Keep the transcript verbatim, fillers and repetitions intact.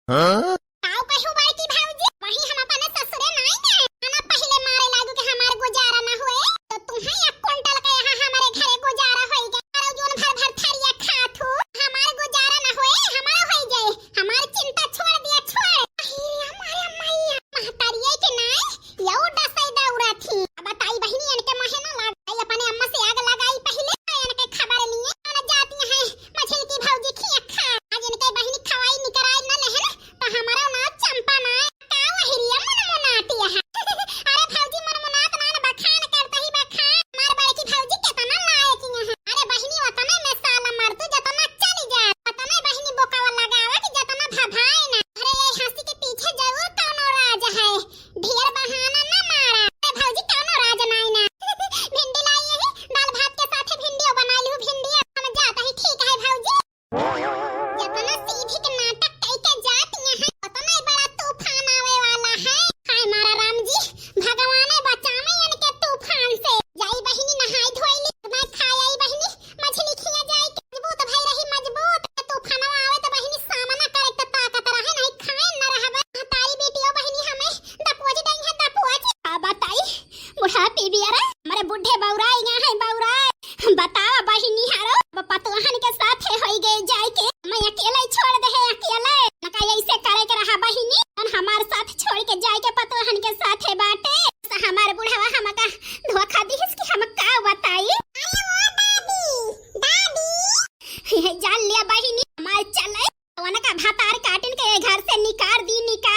हाँ? काउ कहू बड़की भौजी, वही हम अपने ससुरे नाई गए। खाना पहिले मारे लागू कि हमार गुजारा न होए, तो तुम्हें एक कुंटल के यहाँ हमारे घरे गुजारा होई गए। और जोन भर भर थरिया खात हो, हमार गुजारा न होए, हमार होई जाए। हमार चिंता छोड़ दिया, छोड़। अरे हमारे मैया, महतारिये के नाई, यौ डसई दौड़ा थी। अब बताई बहिनी, इनके मोहे न लाग। आई अपने अम्मा से आग लगाई पहिले, इनके खबर लिए। न जाती है मछली की भौजी खिया खा। आज इनके बहिनी खवाई निकराई न लेहन, तो हमारा नाम चंपा ना। का वहिरिया मन मुनाती है। अरे भौजी मन मुनात ना, न बखान करता ही बखान। हमार बड़की भौजी कितना लायक यहाँ। अरे बहिनी, वतने में साला मर तू, जतना चली जा। वतने बहिनी बोकावा लगावा कि जतना भभाए ना। अरे ये हंसी के पीछे जरूर कौनो राज है। ढेर बहाना न मारा। अरे भौजी, कौनो राज नाई ना। भिंडी लाई है, दाल भात के साथे भिंडियो बनाई लू, भिंडिया। हम जाता ही, ठीक है भौजी। जतना सीधी के नाटक कई के जात यहाँ, उतना ही बड़ा तूफान आवे वाला है। हाय मारा राम जी, भगवान बचावे इनके तूफान से। जाई बहिनी नहाई धोई ली, मैं खाई आई बहिनी, मछली खिया जाए के मजबूत भई रही, मजबूत। तूफानवा आवे तो बहिनी सामना करे के तो ताकत रहे, नहीं खाए न रहबे। तारी बेटियों बहिनी हमें दपोज दई है, दपोज। का बताई, बुढ़ा पी बिया रे, हमारे बूढ़े बौराई गए हैं, बौराई। बतावा बहिनी हरो, अब पतोहन के साथे होई गए जाए के, मैं अकेले ही छोड़ दे है, अकेले। न का ऐसे करे के रहा बहिनी, तन हमार साथ छोड़ के जाए के पतोहन के साथे बाटे। स-, हमार बुढ़वा हमका धोखा दिहिस कि हम का बताई। अरे ओ दादी, दादी। जान लिया बहिनी, हमार चले। उनका भतार काटिन के ये घर से निकार दी, निकार।